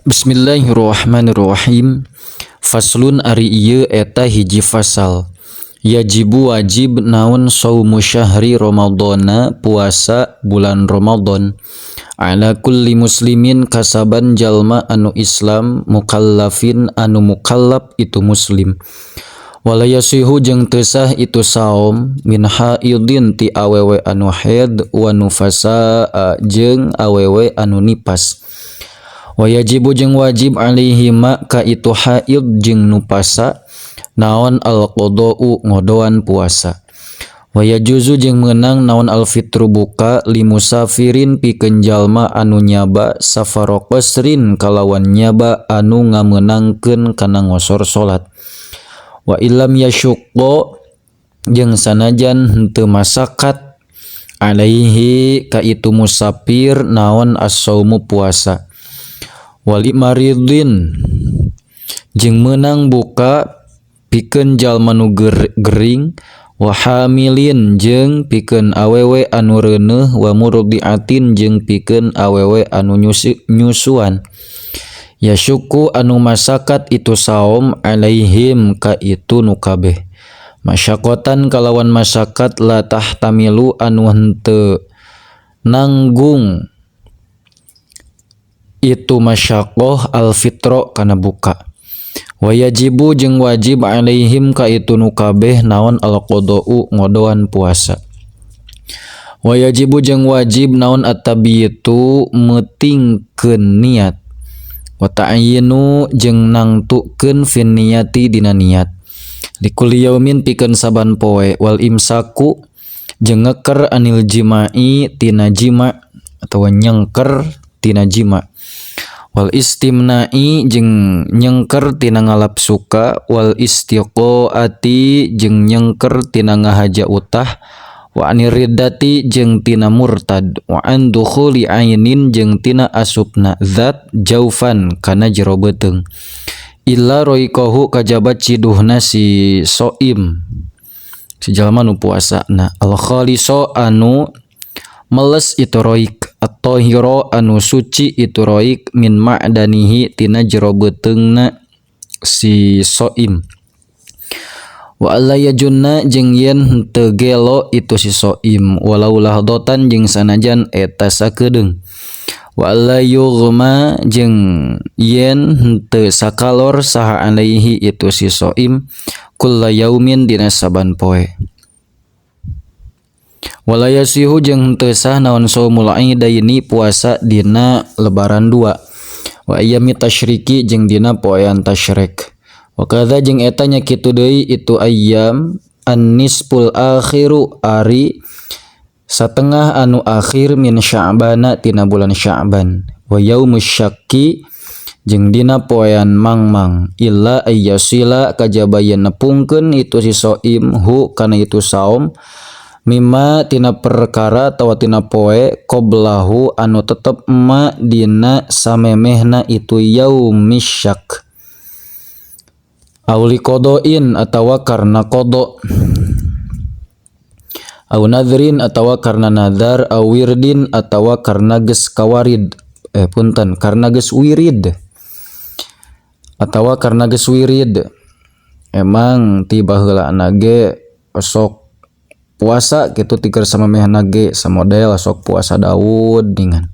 Bismillahirrahmanirrahim. Faslun ari ieu eta hiji fasal. Yajibu wajib naon saumu syahri Ramadhana puasa bulan Ramadan ala kulli muslimin kasaban jalma anu Islam mukallafin anu mukallaf itu muslim. Wala yasihu jeung teu sah itu saum min haidin ti awewe anu haid wa nufasaa jeung awewe anu nipas. Wayajibu jeung wajib alaihima ka itu haid jeung nupasa naon al-qada'u ngodoan puasa. Wayajuzu jeung meunang naon al-fitru buka limusafirin pikeun jalma anu nyaba safara qasrin kalawan nyaba anu ngamenangkeun kana ngosor salat. Wa illam yashqa jeung sanajan henteu masakat alaihi ka itu musafir naon as-saumu puasa. Wali maridin jeung meunang buka pikeun jalma nu gering wa hamilin jeung pikeun awewe anu reuneuh wa murdiatin jeung pikeun awewe anu nyusuan. Yasuku anu masakat itu saum alaihim ka itu nu kabeh. Masyakotan kalawan masakat la tahtamilu anu henteu nanggung itu masyakoh al-fitro kana buka. Wayajibu jeung wajib alaihim ka itu nu kabeh naon al-qada'u ngodoan puasa. Wayajibu jeung wajib naon at-tabitu meutingkeun niat. Wa ta'yinu jeung nangtukeun fin niyati dina niat. Likulli yaumin pikeun saban poe wal imsaku jeung ngeker anil jima'i tina jima atawa nyengker tina jima. Wal istimna'i jeung nyengker tina ngalap suka wal istiqaati jeung nyengker tina ngahaja utah wa anir riddati jeung tina murtad wa an dukhuli ainin jeung tina asupna zat jaufan kana jero beuteung illa roiqahu kajaba ciduhna si soim si jalma nu puasana al khaliso anu meles itu roik at-tahira anu suci itu roik min ma'danihi tina jero beuteungna si soim wa alla yajunna jeung yen henteu gelo itu si soim walau lahdotan jeung sanajan eta sakedeung wa alla yughma jeung yen henteu sakalor saha alaihi itu si soim kulla yaumin dina saban poe. Wala yasihu jeung henteu sah naon saumul aidaini puasa dina lebaran dua wa ayyami tasyriki jeung dina poean tasyrik. Wa kadza jeung eta nya kitu deui itu ayyam an-nisful akhiru ari satengah anu akhir min sya'bana tina bulan Sya'ban wa yaumus syakki jeung dina poean mangmang illa ayyasila kajaba yen nepungkeun itu si soim hu kana itu saum mimma tina perkara atawa tina poe qoblahu anu tetep ma dina samemehna itu yaumisyak auli qodoin atawa karena qodo au nadrin atawa karena nadar au wirdin atawa karena geus kawarid punten karena geus wirid atawa karena geus wirid. Emang ti baheulana ge sok puasa kitu tiker samemehna ge samodel sok puasa Daud ningan.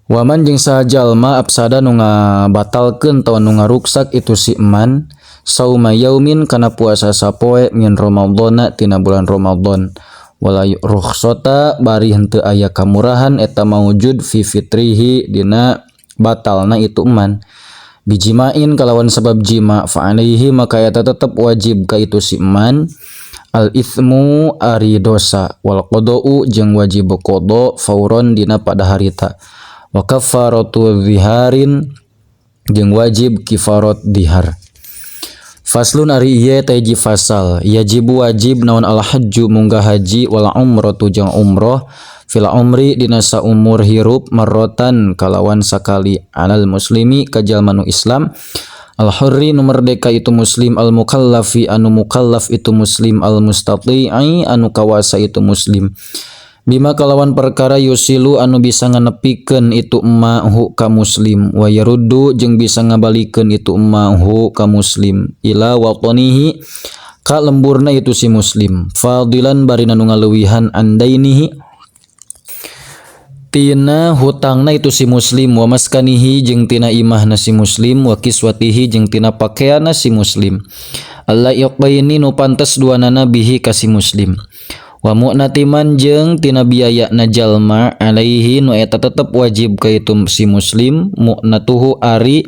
Waman jeung saha jalma afsada nu ngabatalkeun atawa nu ngaruksak itu si man sauma yaumin kana puasa sapoe min Ramadhana tina bulan Ramadan wala rukhsata bari henteu aya kamurahan eta maujud fi fitrihi dina batalna itu man bijimain kalawan sebab jima fa alaihi maka eta tetep wajib ka itu si man al ithmu ari dosa wal qada'u jeung wajib qada fauron dina pada harita wa kafaratu ziharin jeung wajib kifarat dihar. Faslun ari ieu teh hiji fasal yajibu wajib naon al hajju munggah haji wal umratu jeung umroh fil umri dina saumur hirup marrotan kalawan sakali alal muslimi ka jalma nu Islam al hurri nu merdeka itu muslim al mukallafi anu mukallaf itu muslim al mustati'i anu kawasa itu muslim Bima kalawan perkara yusilu anu bisa nganepikeun itu emma hu ka muslim wa yaruddu jeung bisa ngabalikeun itu emma hu ka muslim ila watanihi ka lemburna itu si muslim fadilan bari nu ngaleuwihan andainihi tina hutangna itu si muslim wa maskanihi jeung tina imahna si muslim wa kiswatihi jeung tina pakeanna si muslim alla yaqaini nu pantes duanana bihi ka si muslim wa mu'natiman jeung tina biayana jalma alaihi nu eta tetep wajib ka itu si muslim mu'natuhu ari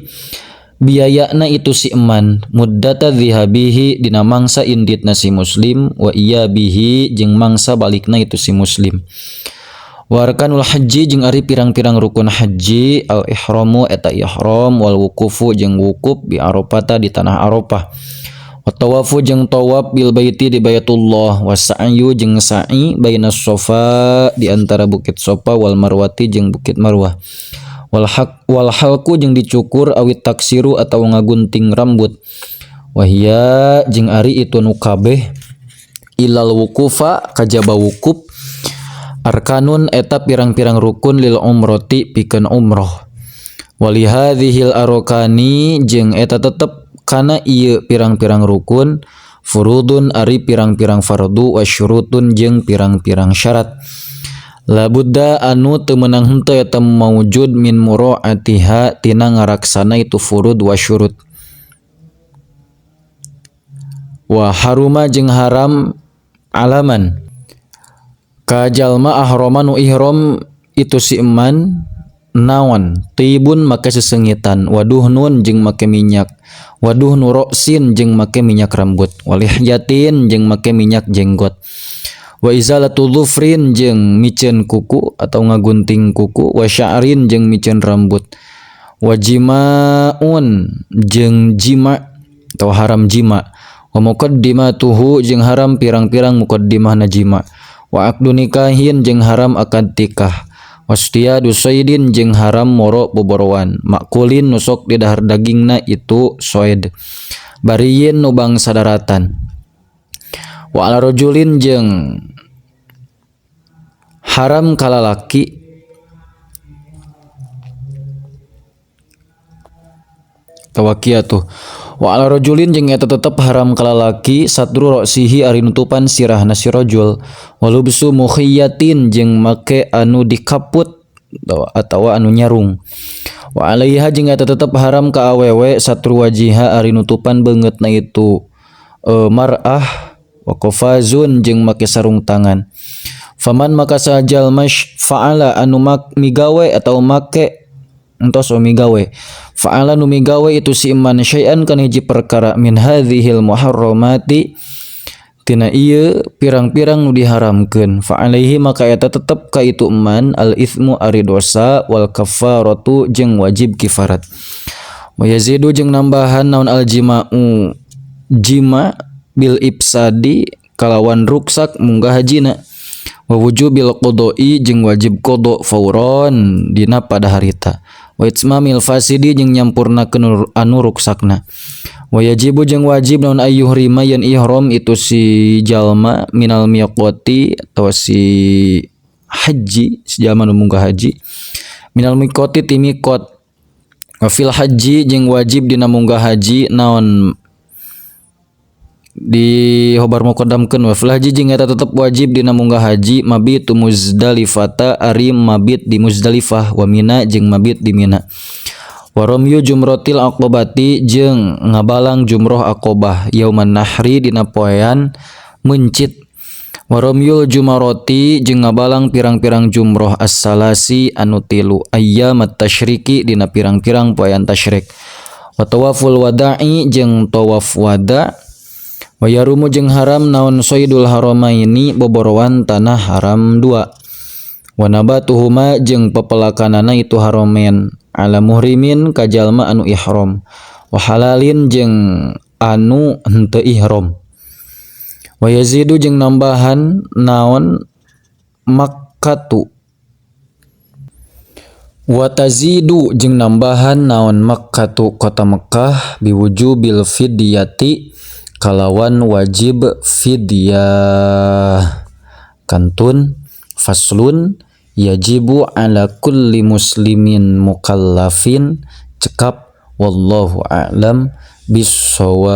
biayana itu si eman muddata dhihabihi dina mangsa inditna si muslim wa iyabihi jeung mangsa balikna itu si muslim. Wa arkanul haji jeung ari pirang-pirang rukun haji al ihramu eta ihram wal wukufu jeung wukuf bi Arafata di tanah Arafah wa tawafu jeung tawaf bil baiti di Baitullah wa sa'yu jeung sa'i bainas Safa di antara bukit Safa wal Marwati jeung bukit Marwah wal haq wal halqu jeung dicukur awit taksiru atawa ngagunting rambut wahia jeung ari itu nu kabeh ilal wukufa kajaba wukuf arkanun eta pirang-pirang rukun lil umroti pikeun umroh walihadzihil arkani jeung eta tetep kana ieu pirang-pirang rukun furudun ari pirang-pirang fardu wa syurutun jeung pirang-pirang syarat labudda anu teu meunang henteu eta maujud min muraatiha tina ngaraksana itu furud wa syurut wa haruma jeung haram alaman ka jalma ahrama nu ihram itu si eman naon tibun make sesengitan waduhnun jeung make minyak waduhnu roksin jeung make minyak rambut walihyatin jeung make minyak jenggot wa izalatu dhufrin jeung miceun kuku atau ngagunting kuku wa sya'rin jeung miceun rambut wa jimaun jeung jima atau haram jima wa muqaddimatuhu jeung haram pirang-pirang muqaddimahna jima wa aqdu nikahin jeung haram akad tikah wastiyadu saidin jeung haram moro boborowan makulin nu sok didahar dagingna itu soed bariyin nu bangsa daratan wa ala rajulin jeung haram kalalaki tawakiyatuh wa ala rajulin jeung eta tetep haram kalalaki satru ra'sihi ari nutupan sirahna si rajul walubsu mukhiyatin jeung make anu dikaput atawa anu nyarung wa alaiha jeung eta tetep haram ka awewe satru wajiha ari nutupan beungeutna itu mar'ah wa qafazun jeung make sarung tangan faman maka sajal mash fa'ala anu migawe atau make entos migawe fa'ala nu migawe itu si iman syai'an kana hiji perkara min hadzihil muharramati tina ieu pirang-pirang nu diharamkeun fa alaihi maka eta tetep ka itu iman al itsmu ari dosa wal kafaratu jeung wajib kifarat wa yazidu jeung nambahan naon al jima'u jima bil ifsadi kalawan ruksak munggah hajina wa wujubil qada'i jeung wajib qada fauron dina pada harita wa itmamil fasidi jeung nyampurnakeun anu ruksakna wa yajibu jeung wajib naon ayyuhrima yen ihram itu si jalma minal miqati atau si haji si jalma nu munggah haji minal miqati ti miqat wa fil haji jeung wajib dina munggah haji naon di hobar muqaddamkeun wa fil haji jeung eta tetep wajib dina munggah haji mabitu Muzdalifata ari mabit di Muzdalifah wa Mina jeung mabit di Mina wa ramyu jumratil aqabati jeung ngabalang jumroh aqabah yauman nahri dina poean mencit wa ramyul jumarati jeung ngabalang pirang-pirang jumroh as-salasi anu tilu ayyamat tasyriqi dina pirang-pirang poean tasyrik wa tawaful wada'i jeung tawaf wada wa yarumu jeung haram naon saidul haramaini boborowan tanah haram dua wa nabatuhuma jeung pepelakanana itu haramen ala muhrimin ka jalma anu ihram wa halalin jeung anu henteu ihram wa yazidu jeung nambahan naon makkatu wa tazidu jeung nambahan naon makkatu kota Mekkah biwujubil fidyati kalawan wajib fidyah kantun Faslun yajibu ala kulli muslimin mukallafin. Cekap, wallahu a'lam bissawab.